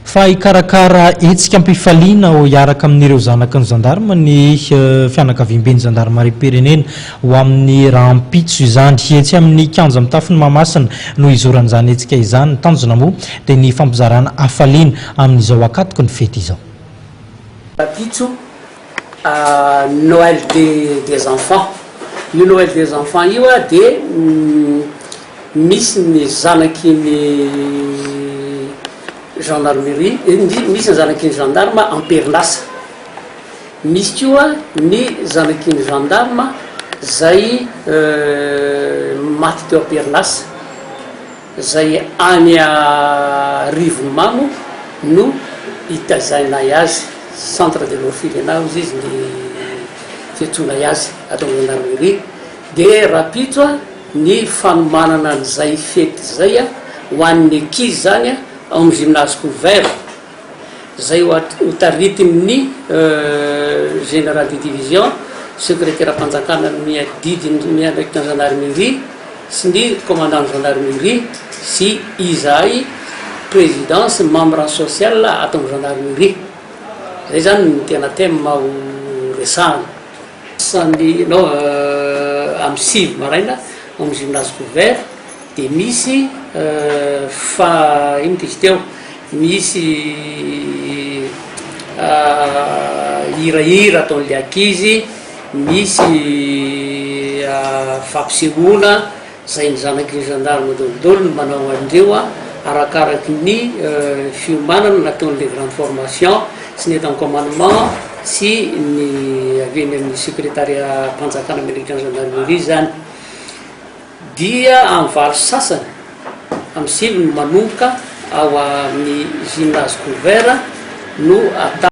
Fa hikarakara hetsika am-pifaliana ho hiaraka amin'ireo zanaky ny zandarma ny fianakaviamben'ny zandarimariam-pirenena ho amin'ny rahampitso izany. Etsy amin'ny kianja mitafon'i Mahamasina no hizoran'izany hetsika izany. Ny tanjona moa dia ny fampizarana hafaliana amin'izao ankatoky ny fety izao. Rahampitso Noël des enfants. Io Noël des enfants io dia misy ny zanaky ny gendarmerie, misy ny zanaky ny gendarme am-perinasa, misy koa ny zanaky ny gendarme zay maty teo am-perinasa, zay any Arivonimamo no itazainay azy, centre de l'orphelinat hozy izy ny fiantsoanay azy ato amin'ny gendarmerie. Dia rahampitso ny fanomanana an'izay fety izay ho an'ny ankizy izany ao amin'ny gymnase couvert, izay ho taritin'ny général de division, sekreteram-panjakana miadidy miandraikitra ny gendarmerie sy ny commandant ny gendarmerie sy izahay président sy membre social ato amin'ny gendarmerie. Izay izany no tena thème ho resahana. Samy non amin'ny 9 maraina ao amin'ny gymnase couvert dia misy fa ino ty izy teo, misy hirahira ataon'le ankizy, misy fampisehoana zay ny zanaky ny gendarme daholo no manao an'ireo arakaraky ny fiomanana nataon'le grande formation sy ny eto amin'ny commandement sy ny avy eny amin'ny secrétariat mpanjakana miandraikitra ny gendarmerie zany. Dia amin'ny 8 sasany, amin'ny 9 no manomboka ao amin'ny gymnase couvert no atao.